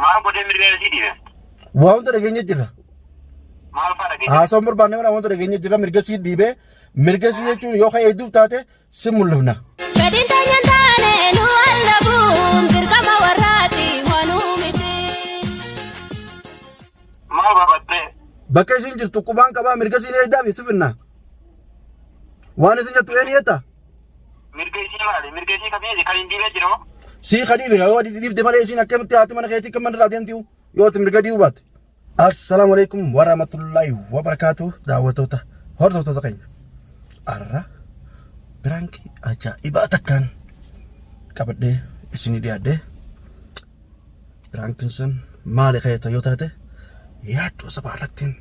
Maal godhee mirga isii dhiibe? Waa hunda dhageenye jirra. Maal fa'aa dhageenya? Haasawaan barbaanne mana wanta dhageenye jirra mirga sii dhiibee mirga sii jechuun yoo ka'ee hedduu taate si mul'ifna. Fedhiin teenya hin taane nu wallabuun dirqama warraati wanuu miti. Maal barbaadde? Bakka isiin jirtu qubaan qabaa mirga siin eegdaa fi sifinna. Waan isin jettu een jetta? Mirga isii maali? Mirga isii kamiiti? Kan hin dhiibee jiru? Sii ka dhiibe yoo ati dhiibde malee isiin akkamitti haati mana keetii kan manarraa deemti yoo ati mirga dhiibuu baatte. Assalaamu alaikum warahmatullahi wabarakaatu daawwattoota hordoftoota keenya. Arra piraankii ajaa'ibaa takkaan qabadhee isinii dhiyaadhee Piraankiin sun maali keessa yoo taate yaaddoo sabaa irrattiin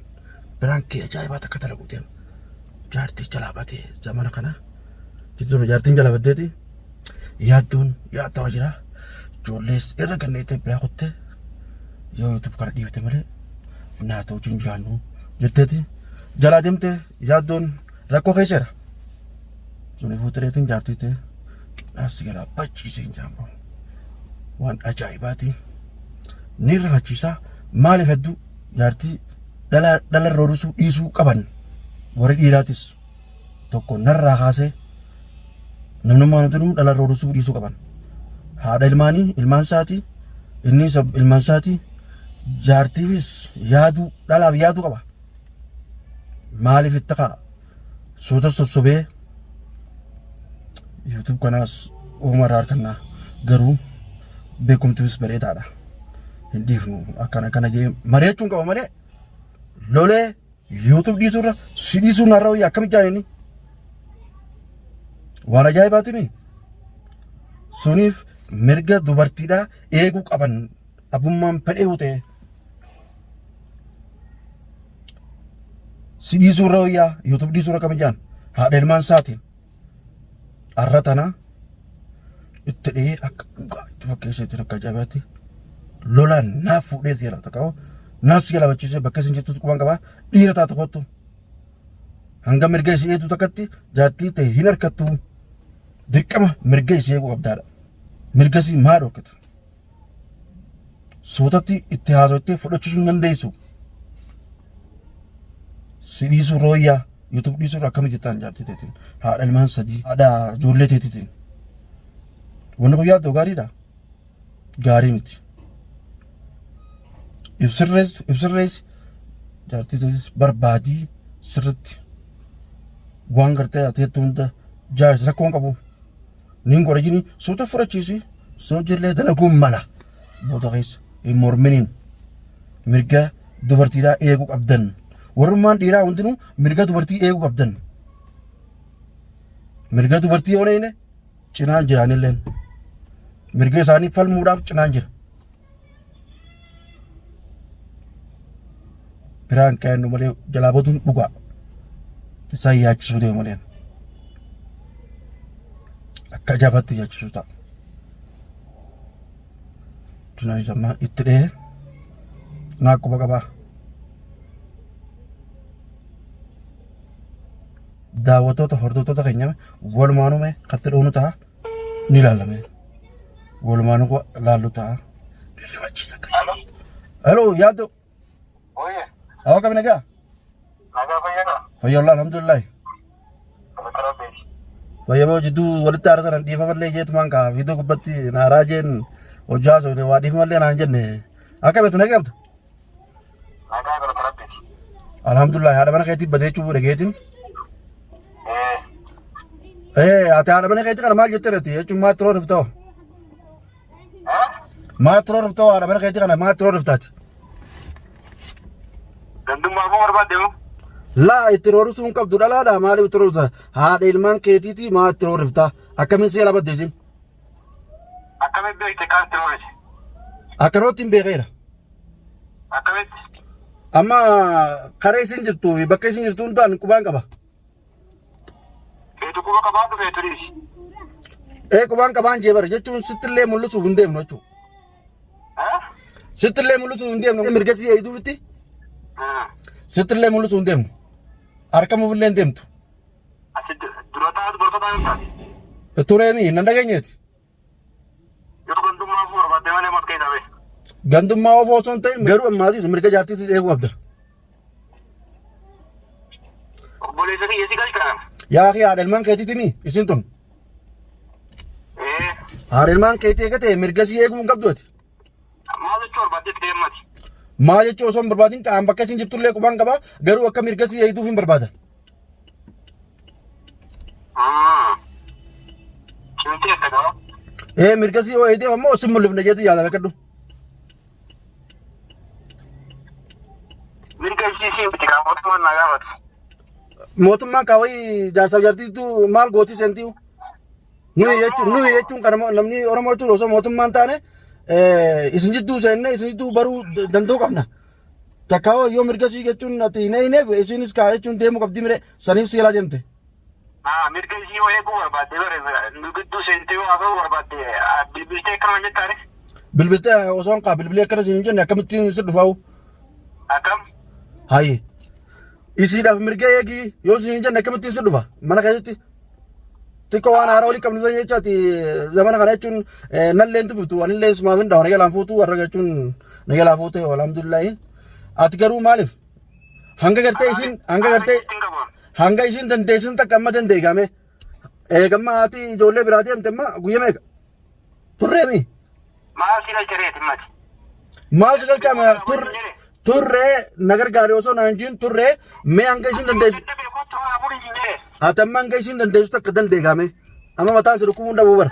piraankii ajaa'ibaa takka dalaguu deema. Jaartii jalaa batee zamana kana jechuun jaartiin jalaa batteeti yaaddoon yaaddoo jira. Ijoollees irra ganneetee biraa kuttee yoo YouTube kana dhiifte malee naata wajjin jiraannu jetteeti jalaa deemtee yaaddoon rakkoo keessa jira. Suniifuu tireetiin jaartii ta'e as galaa bachiisee hin jaamu. Waan ajaa'ibaati. Ni rifachiisa. Maaliif hedduu jaartii dhala dhala roorisuu dhiisuu qaban warri dhiiraatis tokko narraa kaasee namnummaan hundinuu dhala roorisuu dhiisuu qaban. Haadha ilmaanii ilmaan isaatii inni ilmaan isaatii jaartiifis yaaduu dhalaaf yaaduu qaba. Maaliif itti ka'a? Suuta sossobee YouTube kanaas uuma irraa argannaa garuu beekumtiis bareedaadha. Hin dhiifnu akkana akkana jee mari'achuun qaba malee lolee YouTube dhiisuurra si dhiisuun narra wayya akkamitti jaanini? Waan ajaa'ibaatini. Suniif mirga dubartiidhaa eeguu qaban abbummaan fedheewu ta'e. Si dhiisuu irra wayyaa YouTube dhiisuu irra kabajaan haadha ilmaan isaatiin har'a tana itti dhihee akka dhugaa itti fakkeesseetiin akka ajaa'ibaatti lolaan naaf fuudhee si jalaa takka naaf si jalaa bachiisee bakka isin jirtus quban qabaa dhiira taatu kottu hanga mirga isii eegdu takkatti jaartii ta'e hin harkattu dirqama mirga isii eeguu qabdaadha mirga isii maa dhorkata. Suutatti itti haasoftee fudhachuus hin dandeessu. Si dhiisuu rooyyaa YouTube dhiisuu akkami jettaan jaartii teetiin haadha ilmaan sadii haadha ijoollee teetiitiin. Wanni kun yaaddoo gaariidha. Gaarii miti. Ibsirreessi ibsirreessi jaartii teetis barbaadii sirritti waan gartee ati jettu hunda jaarsi rakkoon qabu. Nin godha jini suuta fudhachiisi soo jillee dalaguun mala booda keessa hin morminiin mirga dubartiidhaa eeguu qabdan warrummaan dhiiraa hundinuu mirga dubartii eeguu qabdan mirga dubartii yoo eegne cinaan jiraanilleen mirga isaanii falmuudhaaf cinaan jira. Biraan ka'annu malee jalaa baduun dhugaa. Isaan yaachisuu deemu malee. Akka ajaa'ibaatti yaachisuu ta'a. Tunaanis amma itti dhahee naa quba qabaa. Daawwattoota hordoftoota keenya walumaanuu mee katti dhoonu ta'a ni ilaalame. Walumaanuu laallu ta'a. Rifachiisa akka. Hello yaaddo. Oye, Awa qabne gaa. nagaa fayyaadha. Fayyoollaa alhamdulillah. Galata Rabbiiti. Fayyaboo jidduu walitti aaratan dhiifamallee jeetumaan kaa viidiyoo gubbatti naaraa jeen hojjaa soone waa dhiifamallee naan jenne akka beektu nagee qabda. Nagaa galata Rabbiiti. Alhamdulillah haadha mana keetii badee chubuu dhageetiin. Ee, Ee ati haadha mana keetii kana maal jettee reeti jechuun maa turoo riftoo? eh? Maa turoo riftoo haadha mana keetii kana maa turoo riftaati? Gandummaa koo barbaadde moo? Laa itti roorrisuu hin qabdu dhalaadha maaliif itti roorrisa? Haadha ilmaan keetiitii maa itti roorrifta? Akkamiin si jala badde isin? Akkamitti beekte kan itti roorrise? Akkanumatti hin beekeera. Akkamitti? Amma karaa isin jirtuu fi bakka isin jirtu hundaan qubaan qaba. Feetu quba qabaadhu feetu dhiisi. Ee qubaan qabaan jee bara jechuun sittillee mul'isuuf hin deemnu jechuudha. Eh? Sittillee mul'isuuf hin deemnu mirga si eeyduufitti Hmm. sittillee mul'isuuf hin deemnu. Harkamuufillee hin deemtu. Asi dura taatu dubartoota taatu taate. Tureemi nan dhageenyeeti. Yoo gandummaa koo barbaadde malee maal keessa bee? Gandummaa oofoo osoo hin ta'in garuu ammaasiis mirga jaartiitis eeguu qabda. Obboleessa kiyya si galchaa. Yaa kee haadha ilmaan keetiiti mi isin tun. Ee. Haadha ilmaan keetii eega ta'e mirga sii eeguu hin qabdu ati. Maal jechuu barbaaddetti deemmati? Maal jechuu osoo hin barbaadin qaama bakka isin jirtullee qubaan qaba garuu akka mirga sii eegduuf hin barbaada. Cimtee akka qaba. Ee mirga sii yoo eegdeef ammoo sin mul'ifne jeetii yaada beekadhu. Mirga isii sii miti kaa mootummaan naa gaafatu. Mootummaan kaawayii jaarsaaf jaartiitu maal gootii seentiu? Nuyi jechuun kana namni Oromoo jechuun osoo mootummaan taane isin jidduu seenne isin jidduu baruu danda'uu qabna. Takka hoo yoo mirga sii jechuun ati hin eeyneef isinis kaa jechuun deemuu qabdi mire saniif si jalaa deemte. Haa mirga isii yoo eeguu barbaadde bare nu gidduu seentee yoo haasa'uu barbaadde bilbiltee akkana jettaare. Bilbiltee osoo hin kaa bilbilee akkana siin hin jenne akkamittiin si dhufaa'u? Akkam? Hayi. Isiidhaaf mirga eegi yoo siin hin jenne akkamittiin si dhufa mana keessatti? Xiqqoo waan haaraa walii qabnu san jechaati zamana kana jechuun nallee hin dubbiftu anillee sumaaf hin dhawa nagaa fuutu warra jechuun nagaa fuute alhamdulillahi. Ati garuu maaliif hanga gartee isin hanga gartee hanga isin dandeessin takka amma dandeegame eegamma haati ijoollee biraa deemte amma guyya meeqa turreemi. Maal si galchareeti mati? Maal si galchaa turree na gargaari osoo naan jiin turree mee hanga isin dandeessu. Ati amma hanga isin dandeessu takka dandeegame amma mataan si dhukkubuun dhabuu bara.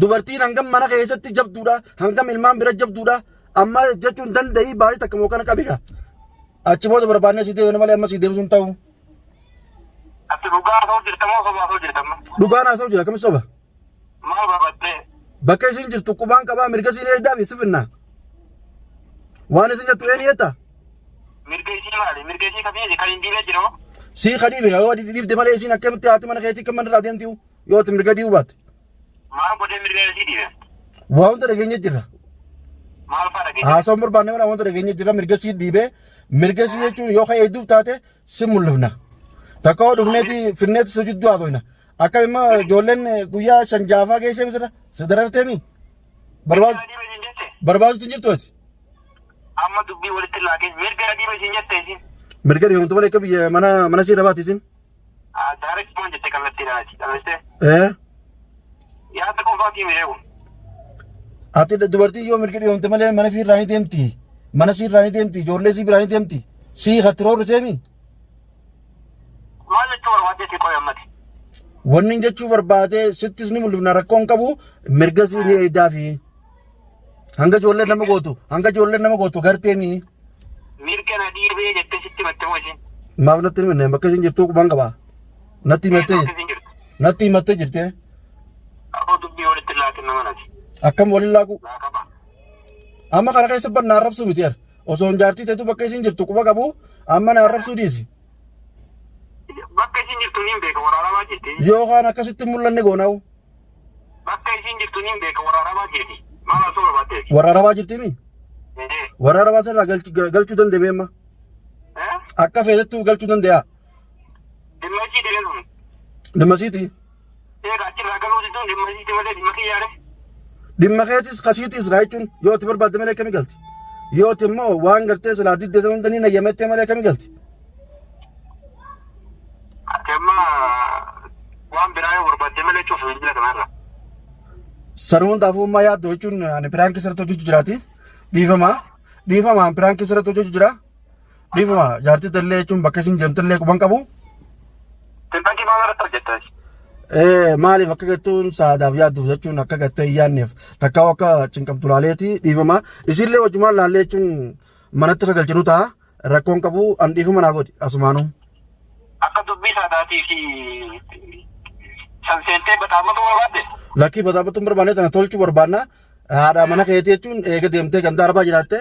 Dubartiin hangam mana keessatti jabduudha hangam ilmaan bira jabduudha amma jechuun danda'ii baay'ee takka moo kana qabiga. Achi booda barbaannee si deebine malee amma si deebisuun hin ta'u. Ati dhugaa haasa'u jirta moo soba haasa'u jirta amma? Dhugaan haasa'u jira akkamis soba. Maal barbaadde? Bakka isin jirtu qubaan qabaa mirga siin eegdaa fi sifinna. Waan isin jettu eeni jetta? Mirga isii maali? Mirga isii kamii kan hin diibee jiru? Sii ka dhiibe yoo dhiibde malee isiin akkamitti haati mana keetii kan mana irraa deemti yoo ati mirga dhiibuu baatte. Maal godhee mirga isii dhiibe? Waa hunda dhageenye jirra. Maal fa'aa dhageesse? Haasawwan barbaanne malee wanta dhageenye jirra mirga sii dhiibee mirga sii jechuun yoo ka eegduuf taate si mul'ifna. Takka hoo dhufneeti finneeti si jidduu haasofna. Akka immoo ijoolleen guyyaa shan jaafaa geessee misira si dararteemi. Mirga dhiibe isin jette? Barbaasutti hin jirtu ati. Amma dubbii walitti laaqee mirga dhiibe isin jette isin? Mirga dhiifamtu malee akka biyya mana mana sii rabaati isin. Direct maal jette kallattiidhaan achi callisee? Ee. Yaada qofaatii miree kun. Ati dubartii yoo mirga dhiifamte malee mana fi irraa ni deemti. Mana sii irraa ni deemti. Ijoollee sii biraa ni deemti. Sii kattiroorri seemi. Maal jechuu barbaaddeeti qoy ammati? Wanni hin jechuu barbaade sittis ni mul'ifna rakkoo hin qabu mirga sii ni eegdaafi. Hanga ijoolleen nama gootu hanga ijoolleen nama gootu garteemi. Mirga na dhiibee jettee sitti himatte moo isiin? Maaf natti hin himne bakka isin jirtuu qubaan qaba. Natti himattee Bakka isiin jirtu. natti himattee jirtee Aboo dubbii walitti laakin nama nati. akkam waliin laaqu. Laaqaba. Amma kana keessa ban na arrabsuu miti yar. Osoo hin jaartii teetu bakka isin jirtu quba qabu amma na arrabsuu dhiisi. Bakka isin jirtu niin beeka waraabaa jirti. Yookaan akkasitti hin mul'anne goonaa'u. Bakka isin jirtu niin beeka waraabaa jirti. Maal osoo barbaaddeeti? Warra arabaa jirtiimi? Ee. Warra arabaa sirraa galchuu danda'e amma. Eh? Akka feetettuu galchuu danda'a. Dhimma isii deeluun. Dhimma siiti. Eega achirraa galuu jechuun dhimma isiiti malee dhimma kiyyaare. Dhimma keetis kasiitis gaa jechuun yoo ati barbaadde malee akkami galti? Yoo ati immoo waan gartee silaa diddee sana hunda ni nayyamettee malee akkami galti? Ati amma waan biraa yoo barbaadde malee cufu bilbila kanarra. Sana hundaafuu ammaa yaaddu jechuun ani piraankii sirratti hojjechuu jiraati. Dhiifama. Dhiifama ani piraankii sirratti hojjechuu jira. Dhiifama jaartii tallee jechuun bakka isin deemtallee quban qabu. Piraankii maal irratti hojjetta? Maaliif akka jettuun saadaaf yaadduuf jechuun akka gattee hin yaadneef takka akka cinqamtu laaleeti dhiifama. Isinillee wajjumaan laallee jechuun manatti kagalchinu ta'a. Rakkoon qabu an dhiifama naa godhi asumaanuu. Akka dubbii saadaatii fi san seentee bataabatu barbaadde? Lakkii bataabatu hin barbaanne tana tolchuu barbaanna. Haadha mana keetii jechuun eega deemtee ganda arbaa jiraatte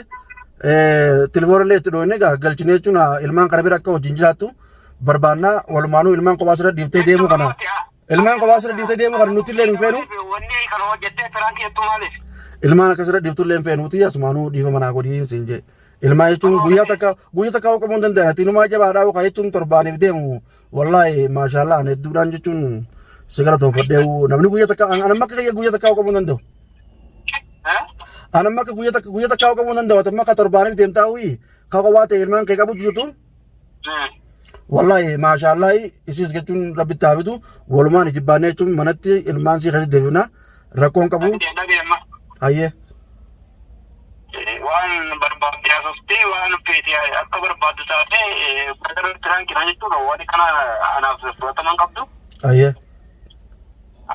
telefoona illee itti dhooyne galchine jechuun ilmaan kana bira akka wajjin jiraattu barbaanna. Walumaanuu ilmaan kophaa sirra dhiiftee deemuu kana ilmaan kophaa sirra dhiiftee deemuu kana nuti illee hin feenu. Wanni kana hojjettee piraankii jettu maaliif? Ilmaan akka sirra dhiiftu illee hin feenuuti asumaanuu dhiifama naa godhii siin jee. Ilmaan jechuun guyyaa takka guyyaa takka hoo qabuu hin danda'an. Ati inumaa jabaadhaa yookaan jechuun torbaaniif deemu. Wallaahi maashaallah ani hedduudhaan jechuun si galatoonfadhee namni guyyaa takka an amma akka kiyya guyyaa takka hoo qabuu hin danda'u. An amma akka guyya takka guyya takkaa qabuu nan danda'u amma akka torbaaniif deemtaa uyi ka qophaa ta'e ilmaan kee qabu jirtu. Wallaahi maashaallahi isiis jechuun rabbitti haa fidu walumaan ijibbaannee jechuun manatti ilmaan sii keessatti deebifna rakkoon qabu. Dhagee amma. Hayyee. Waan barbaadde haasoftee waan feete akka barbaaddu taate gara prank idha jechuudha. Waan kana anaaf fudhatama hin qabdu. Hayyee.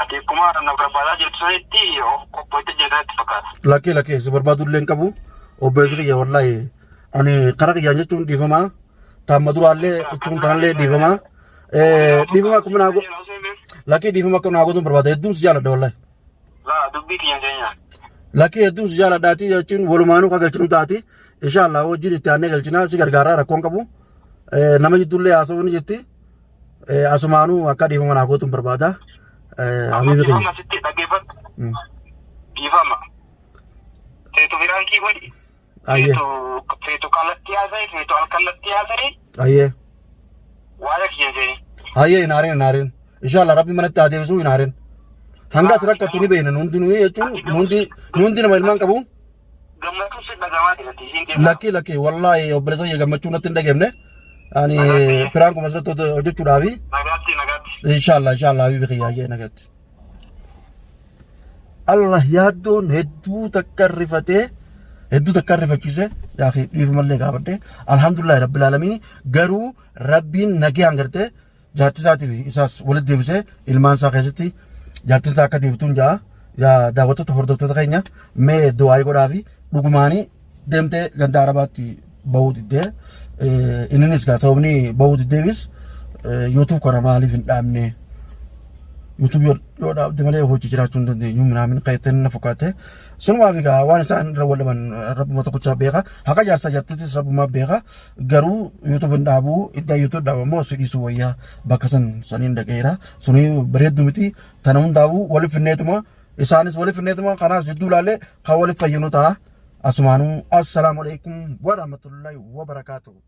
Ati akkuma na barbaadaa jirtu sanitti of qopheessee jirta fakkaata. Lakkee lakkee si barbaadu illee hin qabu. Obboleessi kiyya wallaahi ani karaa kiyyaan jechuun dhiifamaa. Taamma duraallee jechuun tanallee dhiifamaa. Dhiifama akkuma naa lakkee dhiifama akkuma naa gootuun barbaada hedduun si jaaladha wallaahi. Laa dubbii kiyyan keenya. Lakkee hedduun si jaaladhaati jechuun walumaanuu kan galchinu taati. Inshaallah wajjin itti aannee galchinaa si gargaaraa rakkoon qabu. Nama jidduullee haasa'uu ni jirti. Asumaanuu akka dhiifama naa gootuun barbaada. Amma Habiibi kiyya. dhiifama sitti dhaggeeffadhu. Dhiifama. Feetu prank godhi. Ayyee. Feetu kallattii haasa'i, feetu alkallattii haasa'i. Ayyee. Waa'ee kiyyan seeni. Ayyee hin aarin hin aarin. Inshallah rabbi manatti haa deebisuu hin aarin. Hanga ati rakkattu ni beekna nu hundinuu jechuun nu hundi nama ilmaan qabu. Gammachuu si dhagamaa jirti isiin deemaa. Lakkii lakkii wallaahi obboleessa kiyya gammachuu natti hin dhageemne. Ani prank uma sirriitti hojjechuudhaafi. Nagaatti nagaatti. Inshallah inshallah habibi kiyya ayyee nagatti. Allah yaaddoon hedduu takka rifatee hedduu takka rifachiise yaakii dhiifamallee gaafadhe alhamdulillahi rabbil aalamiin garuu rabbiin nagayaan gartee jaartii isaatiif isaas walitti deebisee ilmaan isaa keessatti jaartiin isaa akka deebituun ja'a yaa daawwattoota hordoftoota keenya mee du'aayii godhaafi dhugumaanii deemtee ganda arabaatti bahuu diddee inninis gaa sababni bahuu diddeefis YouTube kana maaliif hin dhaabne YouTube yoo dhaabde malee hojii jiraachuu hin dandeenyu minaamin qayyatteen na fakkaate sunumaaf egaa waan isaan irra wal dhaban rabbuma tokkochaa beeka haqa jaarsaa jaartittis rabbumaa beeka garuu YouTube hin dhaabuu iddaa YouTube dhaaba immoo si dhiisuu wayyaa bakka san saniin dhaga'eera suni bareeddu miti tana hundaafuu waliif finneetuma isaanis waliif finneetuma kanaas jidduu ilaalee kan waliif fayyinu ta'a. Asumaanuu assalaamu alaikum warahmatullahi wabarakaatuhu.